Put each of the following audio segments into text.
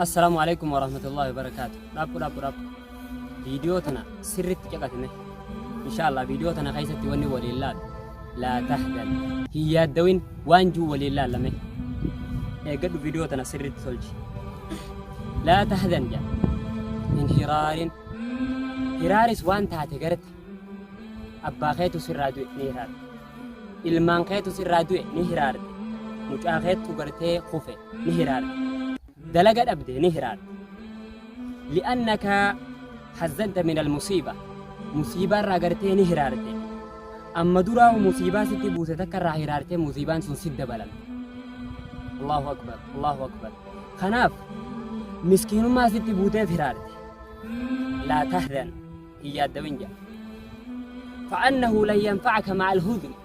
Assalaamu alaikum warahmatullahi wabarakaatu. Dhaabbu dhaabbu dhaabbu. Viidiyoo tana sirritti caqasime. Inshaallah viidiyoo tana keessatti wanni waliin laalu. Laa tahzan. Hin yaaddawin waan jiru waliin laallame. Eeggadhu viidiyoo tana sirritti tolchi. Laa tahzan jedha. Hin hiraarin. Hiraaris waan taate garte. Abbaa keetu sirraa du'e ni hiraarte. Ilmaan keetu sirraa du'e ni hiraarte. Mucaa keetu gartee kufe ni hiraarte. Dalaga dhabde ni hiraarte. Li'annaka hazzanta min almusiiba. Musiibaa irraa gartee ni hiraarte. Amma duraa musiibaa sitti buuse takka irraa hiraartee musiibaan sun sitti dabalamte. Allahu akbar, Allahu akbar. Kanaaf miskiinummaa sitti buuteef hiraarte. Laa tahzan. Hin yaaddawin jedha. Fa'annahu lan yanfa'aka ma'al hudni.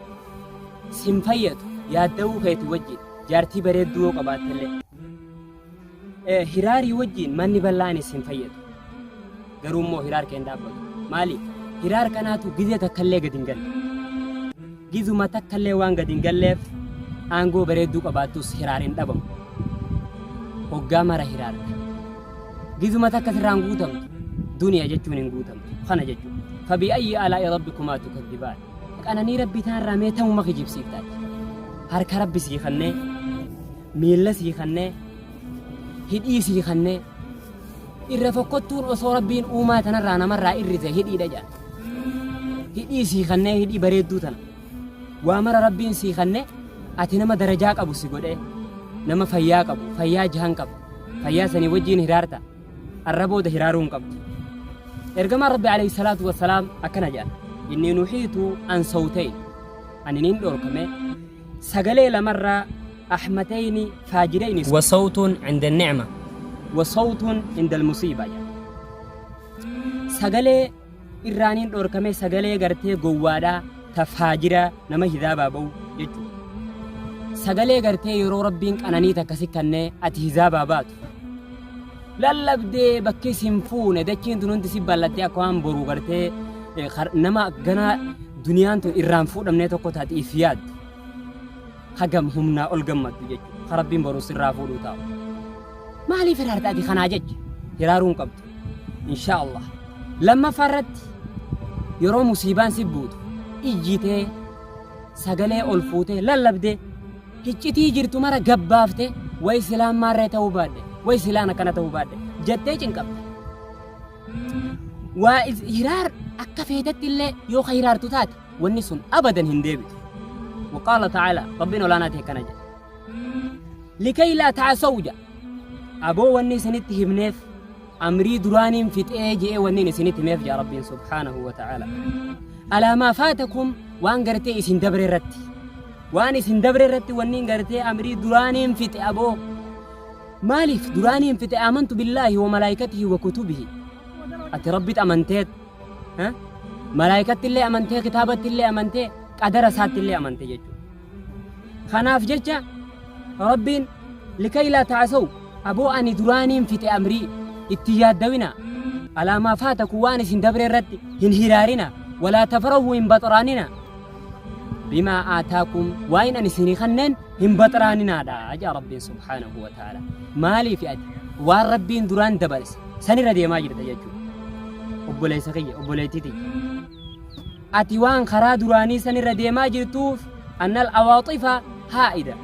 Sin fayyadu yaaddawuu keeti wajjin jaartii bareedduu yoo qabaattellee. Hiraarii wajjin manni bal'aanis sin fayyadu. Garuu immoo hiraar kee hin dhaabbatu. Maaliif? Hiraar kanaatu gizee takkallee gadi hin galle. Gizuma takkallee waan gadi hin galleef aangoo bareedduu qabaattus hiraar hin dhabamu. Hoggaa mara hiraarta. Gizuma takka sirraa hin guutamtu. Duniya jechuun hin guutamtu. Kana jechuudha. Fabi ayyi alaa'i rabbikumaa tukazzibaan. Qananii rabbi taanirraa mee tamuma kijibsiiftaati. Harka rabbi sii kannee, miilla sii kannee, hidhii sii kannee. Irra fokkottuun osoo rabbiin uumaa tanarraa namarraa irrise hidhiidha jedha. Hidhii sii kannee hidhii bareedduu tana. Waa mara rabbiin sii kannee ati nama darajaa qabu si godhee nama fayyaa qabu fayyaa jahan qabu. Fayyaa sanii wajjiin hiraarta. Arra booda hiraaruu hin qabdu. Ergamaan Rabbi alayhi salaatu wassalaam akkana jedhan. Inni nuhiitu an sawtayn. Ani nin dhorkame sagalee lamarraa ahmatayni faajirayni. Wa sawtun inda ni'ma wa sawtun inda almusiiba jedhan. Sagalee irraa nin dhorkame sagalee gartee gowwaadhaa ta faajiraa nama hizaabaa ba'u jechuudha. Sagalee gartee yeroo Rabbiin qananii takka si kannee ati hizaabaa baatu. Lallabdee bakki sin fuune dachiin tun hundi si ballattee akka waan boruu gartee nama ganaa duniyaan tun irraan fuudhamnee tokko taate if yaaddu. Hagam humnaa ol gammaddu jechuudha. Ka Rabbiin boruu sirraa fuudhuu taa'u. Maaliif hiraarta ati kanaa jecha? Hiraaruu hin qabdu. Inshaa Allah. Lammaffaa irratti yeroo musiibaan si buutu iyyitee sagalee ol fuutee lallabdee hiccitii jirtu mara gabbaaftee way silaan maarree ta'uu baadhe way silaan akkana ta'uu baadhe jettee cinqamta. Waa hiraar akka feetetti illee yoo ka hiraartu taate wanni sun abadan hin deebitu. Waqaala ta'ala Rabbiin olaanaa ta'e kana jedha. Likay laa ta'asaw jedha. Aboo wanni isinitti himneef amrii duraaniin fixee je'ee wanniin isinitti himeef jedha Rabbiin subhaanahu wa ta'ala. Alaa maa faatakum waan gartee isin dabre irratti. Waan isin dabre irratti wanniin gartee amrii duraaniin fixe aboo. Maaliif duraaniin fixe amantu billaahi wa malaayikatihi wa kutubihi. Ati Rabbitti amanteet malaayikatti illee amantee kitaabatti illee amantee qadara isaatti illee amante jechuudha. Kanaaf jecha Rabbiin likay laa ta'asaw aboo ani duraaniin fixe amrii itti yaaddawina alaa maa faataku waan isin dabre irratti hin hiraarina walaa tafarahu hin baxraanina bimaa aataakum waan ani isinii kanneen hin baxraaninaadha jaa Rabbiin subhaanahu wa ta'ala. Maaliif ati waan Rabbiin duraan dabarse sanirra deemaa jirta jechuudha. Obboleessa kiyya obboleettii tiyya. Ati waan karaa duraanii san irra deemaa jirtuuf annal awaaxifa haa'ida.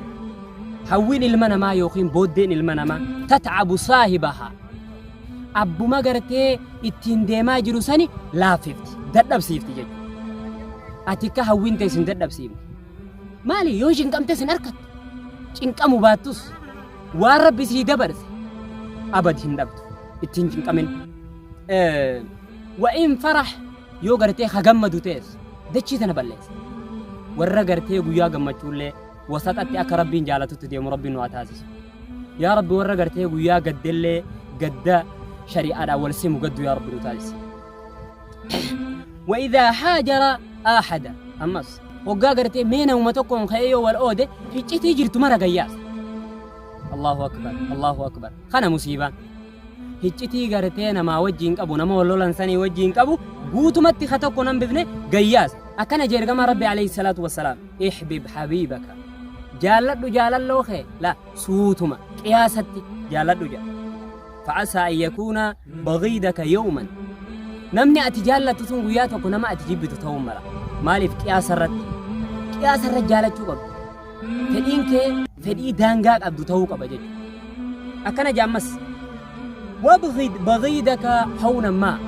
Hawwiin ilma namaa yookiin booddeen ilma namaa tat'abu saahibahaa. Abbuma gartee ittiin deemaa jiru sani laaffifti, dadhabsiifti jechuudha. Ati akka hawwiin tee sin dadhabsiifne. Maali yoo cinqamte sin arkattu. Cinqamu baattus waan rabbi sii dabarse abad hin dhabdu. Ittiin cinqamin. Wa'in farah Yoo gartee ka gammadu ta'es dachii tana balleessa. Warra gartee guyyaa gammachuullee wasaxatti akka Rabbiin jaalatutti deemu Rabbiin nu haa taasisu. Yaa Rabbi warra gartee guyyaa gaddellee gadda shari'aadhaan wal simu gaddu yaa Rabbi nu taasisi. Wa'idaa haajara aahada ammas hoggaa gartee mee namuma tokkoon ka'ee yoo wal oode iccitii jirtu mara gayyaasa. Allahu akbar Allahu akbar kana musiibaan. Hiccitii gartee namaa wajjiin qabu nama wal lolan sanii wajjiin qabu guutumatti ka tokko nan bifne gayyaas akkana jee ergamaa rabbi alayhi salaatu wassalaam ihbib habiibaka jaalladhu jaalalloo kee la suutuma qiyaasatti jaalladhu jedha. Fa'asaa an yakuuna baghiidaka yawman. Namni ati jaallattu sun guyyaa tokko nama ati jibbitu ta'uu mala. Maaliif qiyaasa irratti? Qiyaasa irratti jaalachuu qabdu. Fedhiin kee fedhii daangaa qabdu ta'uu qaba jechuudha. Akkana jedha ammas. Wabghid baghiidaka hawnan maa.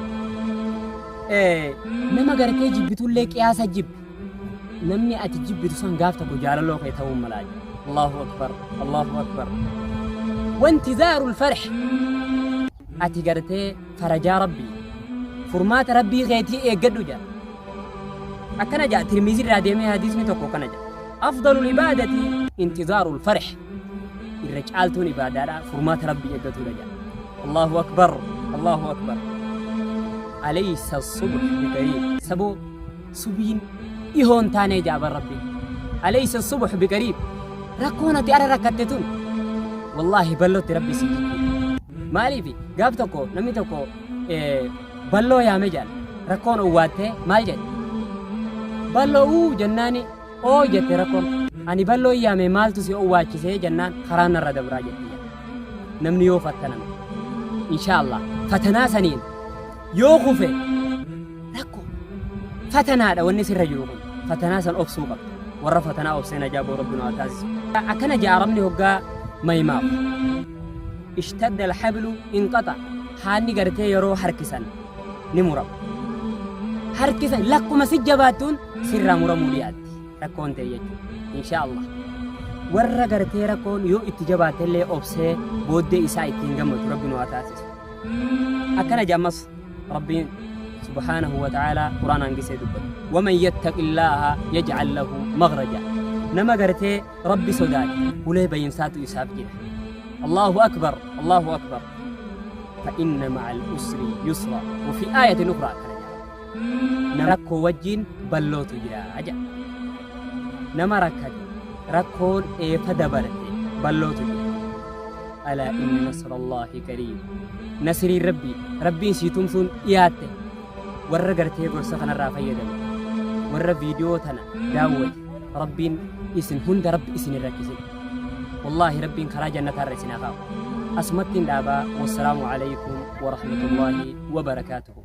Nama gartee jibbitullee qiyaasa jibbi. Namni ati jibbitu san gaaf tokko jaalaloo kee ta'uu malaa jedha. Allahu akbar, Allahu akbar. Wantizaaru farh ati gartee farajaa rabbii furmaata rabbii keetii eeggadhu jedha. Akkana jedha Tirmizii irraa deemee hadiisni tokko akkana jedha. Afdalul ibaadati intizaarul farh irra caaltuun ibaadaadha furmaata rabbii eeggatuudha jedha. Allahu akbar, Allahu akbar. Alaysa subh biqariib saboo Subiin dhihoo hin taanee ja'a bar Rabbiin. Alaysa subh biqariib. Rakkoon ati ara rakkatte tun wallaahi ballotti Rabbi si jijjiira. Maaliif gaaf tokko namni tokko balloo yaame jedhan rakkoon owwaattee maal jedhe? Balloo uu jennaani oo jette rakkoon. Ani balloo yaame maaltu si owwaachisee jennaan karaan narra dabraa jette. Namni yoo fattaname insha Allah fatanaa saniin yoo kufe Rakkoo. Fatanaadha wanni sirra jiru kun. Fatanaa san obsuu qabda. Warra fatanaa obsee najaa ba'u Rabbi nu haa taasisu. Akkana ja'a Arabni hoggaa maymaaku. Ishtadda alhablu inqaxa. Haanni gartee yeroo harkisan ni murama. Harkisan lakkuma si jabaattuun sirraa muramuu dhiyaatti. Rakkoon ta'e jechuudha. Inshaa Allah. Warra gartee rakkoon yoo itti jabaatte illee obsee booddee isaa ittiin gammadu Rabbi nu haa taasisu. Akkana jedha ammas Rabbiin subhaanahu wa ta'aalaa Qur'aanaan gisee dubbatu. Waman yattaqillaaha yaj'al lahu makhraja. Nama gartee Rabbi sodaate hulee bayinsaatu isaaf jira. Allahu akbar, Allahu akbar. Fa inna ma'al usri yusra. Wa fi aayatin ukhraa akkana jedha. Nama rakkoo wajjin ballootu jira jedha. Nama rakkate rakkoon eefa dabarte ballootu jira. Alaa inna nasrallaahi qariib. Nasriin Rabbii, Rabbiin sii tumsuun dhiyaatte. Warra gartee gorsa kanarraa fayyadame, warra viidiyoo tana daawwate, Rabbiin isin hunda Rabbi isin hin rakkisin. Wallaahi Rabbiin karaa jannataarra isin haa kaa'u. Asumattiin dhaabaa. Wassalaamu alaikum wa rahmatullaahi wa barakaatuhu.